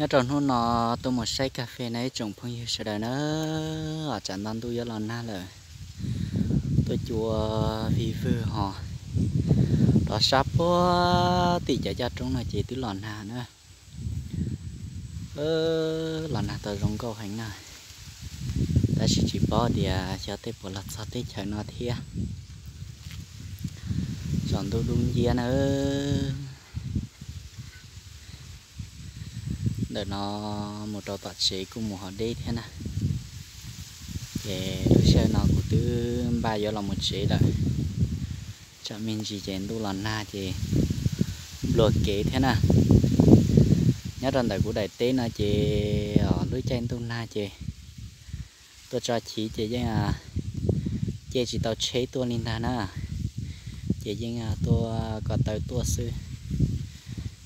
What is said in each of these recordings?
Nyob rau hnub no tuaj mus saib kas fes na ib tsoom phooj ywg sawv daws na, tsam no ntuj yuav los nag lawm, tuaj cua vig vwg ho rov sab puag tim cov caj roob no ces twb los nag na. Los nag tau zoo nkauj heev na, tab sis tsis paub tias xyov tej puas los txog teb chaws no thiab. Tsaus ntuj dub nciab na. Ntawm no mus rau tom tsev kuj mus ho deb thiab na. Ces lub sij hawm no kuv twb npaj yuav los mus tsev lawm, tsam me ntsis ces ntuj los nag ces nplua kev thiab na. Nyob rau ntawm kuv daim teb no ces lub caij ntuj nag ces tuaj tso chiv ces yeej cej tsis tau tsheb tuaj li ntag na, ces yeej tuaj ko taw tuaj xwb.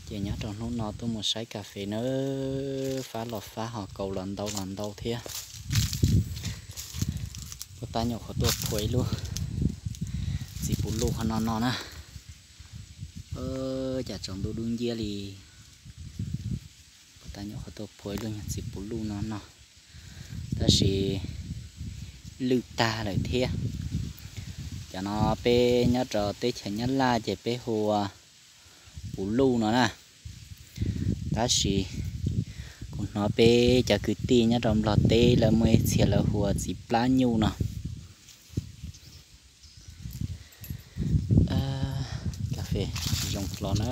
Ces nyob rau hnub no tuaj mus saib kas fes nawb, fab los fab ho kaus los ntau los ntau thiab. Puag ta nyuam qhuav tuaj phua ib lub txiv puv luj qhov no no na. Cas tsaus ntuj dub nciab li. Puag ta nyuam qhuav tuaj phua ib lub nyuag txiv puv luj no no, tab sis lwj tag lawm thiab. Cov no peb nyob rau teb chaws Nyab Laj ces peb hu ua puv luj no na. Tab sis kuv hnov peb cov kwv tij nyob rau Nplog teb lawv muaj ib txhia lawv hu ua txiv plab nyuj no. Kas fes zoo hlo na,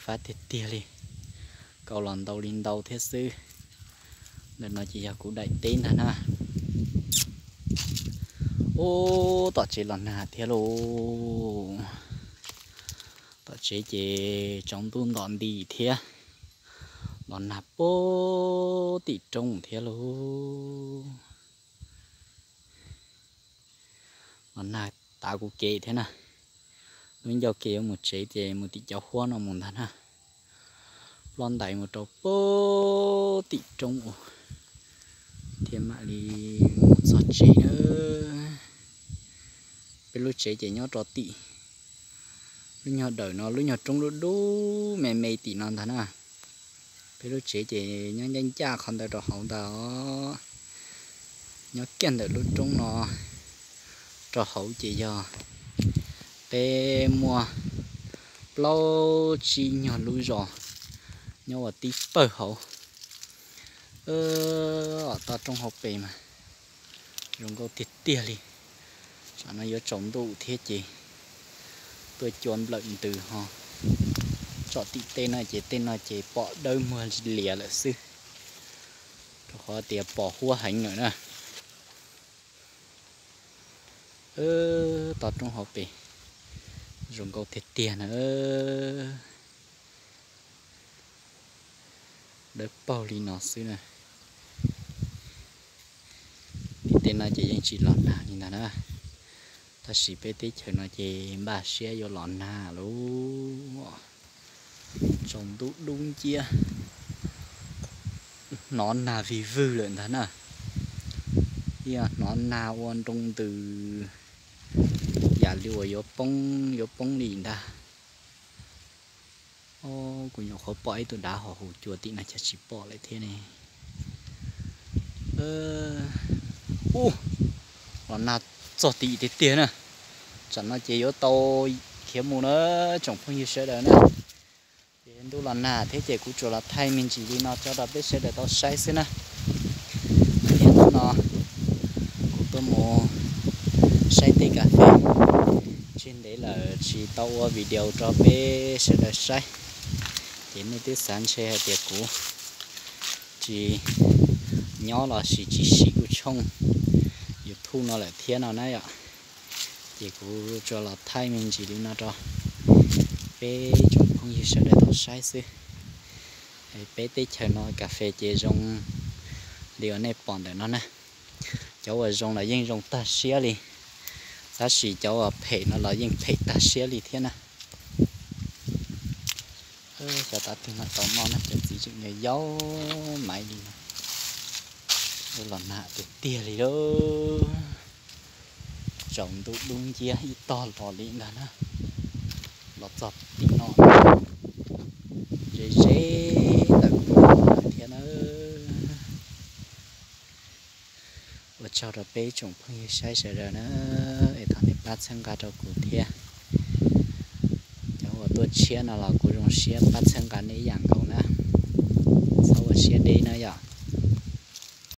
fab tiag tiag li, kaus los ntau li ntau thiab xwb. Ntawm no ces yog kuv daim teb ntag na. Ub, tom tsev los nag thiab lauj. Tom tsev ces tsaus ntuj ntom nti thiab, los nag puag tim roob thiab lauj. Los nag tav kuv kev thiab na. Lub ncauj kev yuav mus tsev ces mus tim cov huab no mus ntag na. Ploj ntais mus rau puag tim roob ua thiaj mam li mus txog tsev na. Peb lub tsev ces nyob rau tim lub nyuag dawm no, lub nyuag roob dub dub me me tim no ntag na. Peb lub tsev ces nyob ncaj ncaj qhov ntawd rau hauv ntag os. Nyob kiag ntawm lub roob no rau hauv ces yog peb muaj plaub tsib nyuag lub zos nyob ua tib pawg hauv. Toj roob hauv pes mas zoo nkauj tiag tiag li. Tsam no yuav tsaus ntuj thiab ces tuaj cua nplawm ntws ho tsom tim tej no ces tej no ces pom dawb muag lias lawm xwb, rau qhov tias pos huab heev lawm na. Toj roob hauv pes zoo nkauj tiag tiag na. Dawb paug li no xwb na. Tim tej no ces yeej tsis los nag li ntag na, tab sis peb teb chaws no ces npaj siab yuav los nag lauj. Tsaus ntuj dub nciab, hnov nag vig vwg lawm ntag na. Ib yam hnov nag ua nroo ntws, yam li uas yuav poob yuav poob li ntag. Kuv nyuam qhuav pom ib tug dav hos hu cua tim no cas tsis pom lawm thiab ne. Ub, los nag txog tim tiag tiag na. Tsam no ces yuav tau khiav mus na tsoom phooj ywg sawv daws na. Ces ntuj los nag thiab ces kuv tsuas los thaij me ntsis li no tso rau peb sawv daws tau saib xwb na. Tiam hnub no kuv tuaj mus saib tej kas fes, tseg ntev lawm tsis tau ua video rau peb sawv daws saib. Ces nej twb xav ntshe hais tias kuv tsis nyob los sis tsis siv kuv tshooj YouTube no lawm thiab no na yom. Ces kuv tsuas los thaij me ntsis li no rau peb tsoom phooj ywg sawv daws tau saib xwb. Peb teb chaws no kas fes ces zoo li uas nej pom ntawm no na. Cov uas zoo los yeej zoo tag siab li, tab sis cov uas phem no los yeej phem tag siab li thiab na. Cov tav twg mam tau noj na, cov txiv tseem yau yau maiv li no. Los nag tiag tiag li lauj. Tsaus ntuj dub nciab ib tog los li ntag na. Los txog tim no, Tsaug rau peb ib tsoom phooj ywg saib sawv daws na, es thov nej pab txhawb nqa rau kuv thiab. Cov uas tuaj tshiab no los kuv zoo siab pab txhawb nqa nej ib yam nkaus na. Txhob ua siab deb na yom.